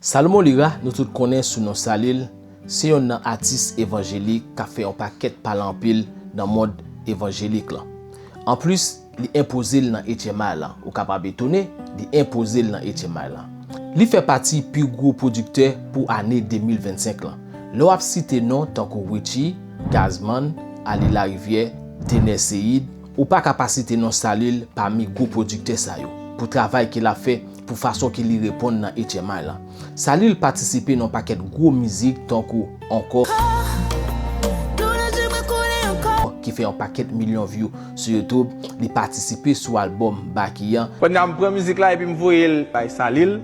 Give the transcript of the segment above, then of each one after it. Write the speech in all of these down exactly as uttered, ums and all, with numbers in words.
Salomon Lira, nou tout konnen sou non Salil, se yonn nan atis evanjelik k ap fè yon pakèt pale anpil nan mond evanjelik lan. Anplis, li enpoze l nan H M I lan. Ou kapab etone, li enpoze l nan H M I lan. Li fè pati pi gwo pwodiktè pou ane de mil vennsenk lan. Lè w ap site non tankou Richie, Gazzman, Ali Larivière, Dener Ceïde, ou pa ka pa site non Salil pami gwo pwodiktè sa yo, pou travay ke l ap fè, pou fason ke li reponn nan H M I lan. Salil patisipe nan yon pakèt gwo mizik tankou Ankò, ki fè yon pakèt milyon view sou YouTube. Li patisipe sou albòm Baky an. Pandan m pran mizik la epi m voye l bay Salil,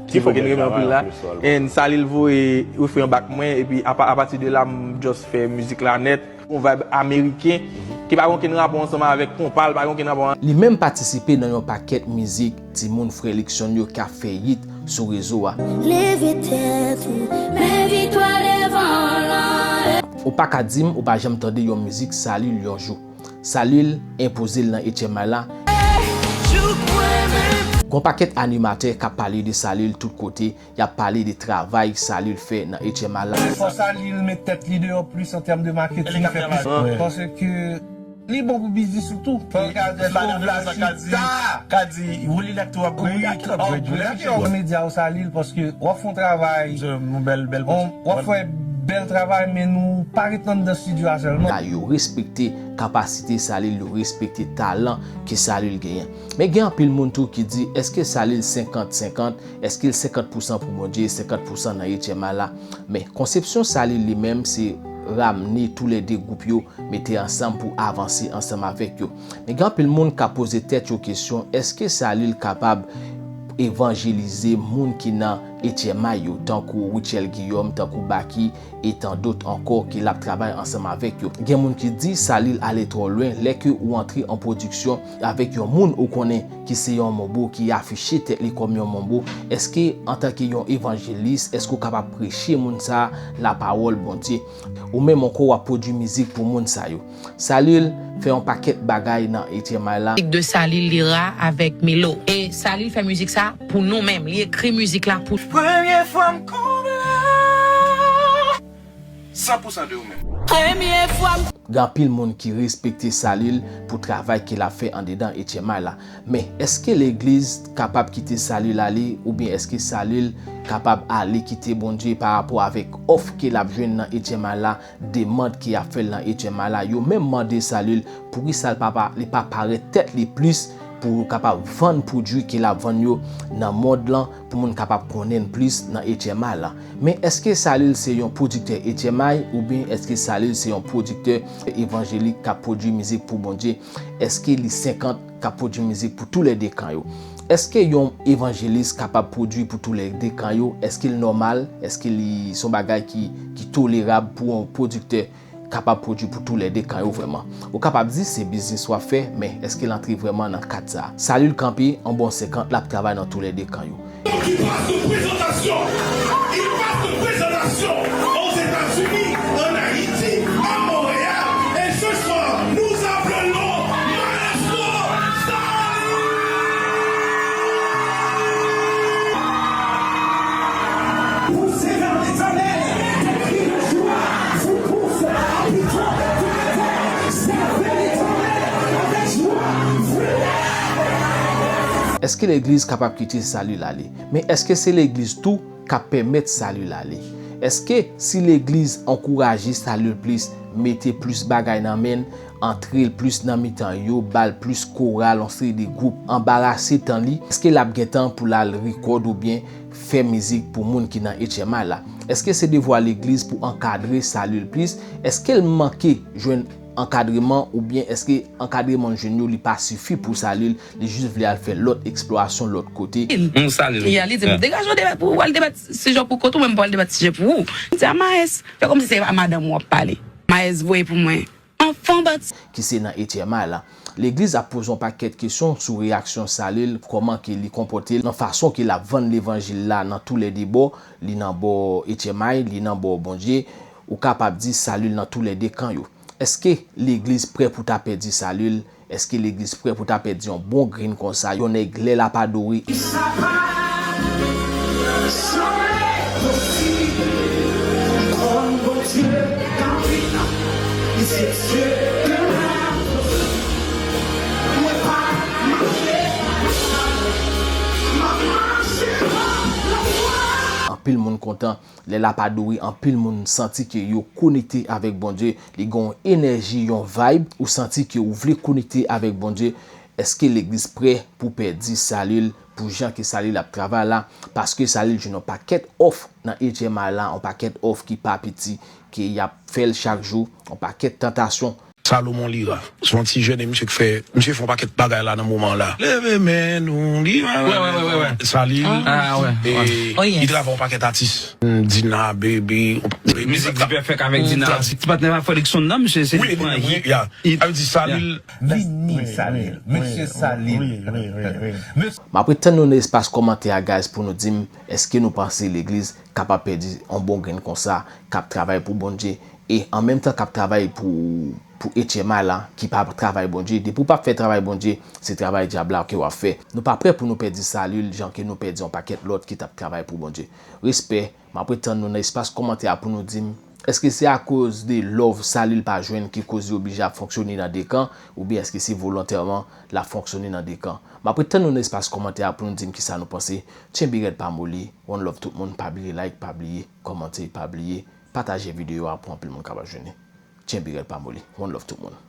ki fòk n renmen anpil la. And Salil voye refren an ba mwen, epi apa-, apati de la, m just fè mizik la nèt. Yon vibe ameriken, ki pa gen okenn rapò ansanm avèk konpa, li pa gen okenn rapò. Li menm patisipe nan yon pakèt mizik timoun Frè Luckson yo k ap fè hit sou rezo a. Leve tèt ou, men viktwa devan lan. Ou pa ka di m ou pa janm tande yon mizik Salil yon jou. Salil enpoze l nan H M I la. Gon pakèt animatè k ap pale de Salil tout kote, y ap pale de travay Salil fè nan H M I la. Fò Salil met tèt li deyò plis an tèm de maketing, fè plis. Paske li bon pou biznis ou tou. Fò l ka di, fò l ka di, ka di, Willy Lacto ap grade, wi, ap grade, wi. Medya ou Salil, paske w ap fè yon travay, yon bèl, bèl, w ap fè bèl travay, men nou pa ret anndan estidyo a sèlman. La, yo respekte kapasite Salil, yo respekte talan ke Salil genyen. Men gen anpil moun tou ki di, èske Salil senkant senkant? Èske l senkant pousan pou Bondye, senkant pousan nan H M I la? Men, konsepsyon Salil li menm, se ramne toulède gwoup yo, mete ansanm pou avanse ansanm avèk yo. Men gen anpil moun k ap poze tèt yo kesyon, èske Salil kapab evanjelize moun ki nan H M I yo, tankou Rutshelle Guillaume, tankou Baky, e tan dòt ankò ke l ap travay ansanm avèk yo. Gen moun ki di Salil ale twò lwen lè ke ou antre an pwodiksyon avèk yon moun ou konnen ki se yon monbo ki afiche tèt li kòm yon monbo. Èske antanke yon evanjelis, èske w kapab preche moun sa a lapawòl Bondye? Ou menm ankò w ap pwodui mizik pou moun sa yo. Salil fè yon pakèt bagay nan H M I la. Mizik de Salil Lira avèk Melo. E Salil fè mizik sa pou nou menm. Li ekri mizik la pou. Premye fwa m konble. San pousan de ou menm. Premye fwa m. Gen anpil moun ki respekte Salil pou travay ke l ap fè andedan H M I la. Men, èske legliz kapab kite Salil ale, oubyen èske Salil kapab ale kite Bondye pa rapò avèk òf ke l ap jwenn nan H M I la, demann ke y ap fè l nan H M I la? Yo menm mande Salil poukisa l pa, pa, li pa parèt tèt li plis pou kapab vann pwodui ke l ap vann yo nan mond lan, pou moun kapab konnen l plis nan H M I la. Men èske Salil se yon pwodiktè H M I oubyen èske Salil se yon pwodiktè evanjelik k ap pwodui mizik pou Bondye? Èske li senkant k ap pwodui mizik pou toulède kan yo? Èske yon evanjelis kapab pwodui pou toulède kan yo? Èske l nòmal? Èske li se yon bagay ki, ki tolerab pou yon pwodiktè kapab pwodui pou toulède kan yo vrèman? Ou kapab di se biznis w ap fè, men èske l antre vrèman nan kad sa a? Salil kanpe an bon senkant, l ap travay nan toulède kan yo. Ki pas de présentation. Il passe de présentation aux États-Unis, en Haïti, à Montréal, et ce soir, nous appelons Maestro Salil. Poussez vers les années des cris de joie, vous poussez à pitié de tout le terre, servez l'Éternel avec joie, venez. Èske legliz kapab kite Salil ale? Men èske se legliz tou k ap pèmèt Salil ale? Èske si legliz ankouraje Salil plis, mete plis bagay nan men l, antre l plis nan mitan yo, ba l plis koral, yon seri de gwoup, anbarase tan li, èske l ap gen tan pou l al rekòd oubyen fè mizik pou moun ki nan H M I la? Èske se devwa legliz pou ankadre Salil plis? Èske l manke jwenn ankadreman oubyen èske ankadreman l jwenn yo li pa sifi pou Salil, li jis vle al fè lòt eksplorasyon lòt kote? Li a, li di m, degaje w debat pou ou, al debat sijè pou kont ou, mwen m pral debat sijè pou ou. M di a Maes, fè kòmsi se a madanm ou w ap pale. Maes voye pou mwen. Anfan bat. Ki se nan H M I la. Legliz ap poze yon pakèt kesyon sou reyaksyon Salil, kòman ke li konpòte l nan fason ke l ap vann levanjil la nan toulède bò, li nan bò H M I, li nan bò Bondye. Ou kapab di Salil nan toulède kan yo. Èske legliz prè pou ta pèdi Salil? Èske legliz prè pou ta pèdi yon bon grenn konsa? Yon nèg lè l ap adore. Sa pa, sa pa, Anpil moun kontan lè l ap adore, anpil moun santi ke yo konekte avèk Bondye, li gen yon enèji, yon vibe, ou santi ke ou vle konekte avèk Bondye. Èske legliz prè pou pèdi Salil, pou jan ke Salil ap travay la? Paske Salil jwenn yon pakèt òf nan H M I la, yon pakèt òf ki pa piti, ke y ap fè l chak jou, yon pakèt tantasyon. Salomon Lira. Se yon ti jèn e misye k fè, misye fè yon pakèt bagay la nan moman la. Leve men nou, Lira. Wè, wè, wè, wè, wè. Salil. Ah, wè, E wè. Oh, yes. li travay yon pakèt atis. Dina, Baby. Mizik Dipèfèk avèk Dina. Klasik. Ti patnè pa Fredrickson nan, misye se Wi, li pran wi, yi. ya. Sa vle di Salil. Vini Salil, Mesye Salil. Mesye M ap ret tann nou nan espas kòmantè a, guys, pou nou di m èske nou panse legliz kapab pèdi yon bon grenn konsa, k ap travay pou Bondye, e an menm tan k ap travay pou, pou H M I la, ki pa travay Bondye. Depi w p ap fè travay Bondye, se travay dyab la ke w ap fè. Nou pa prè pou nou pèdi Salil jan ke nou pèdi yon pakèt lòt ki t ap travay pou Bondye. Respè, m ap ret tann nou nan espas kòmantè a pou nou di m èske se akoz de love Salil pa jwenn ki koz li oblije ap fonksyone nan de kan, oubyen èske se volontèman l ap fonksyone nan de kan? M ap ret tann nou nan espas kòmantè a pou nou di m kisa nou panse. Tyenbe rèd pa moli, one love tout moun, pa bliye like, pa bliye kòmante, pa bliye pataje videyo a pou anpil moun kapab jwenn li. Tyenbe rèd pa moli, one love tout moun.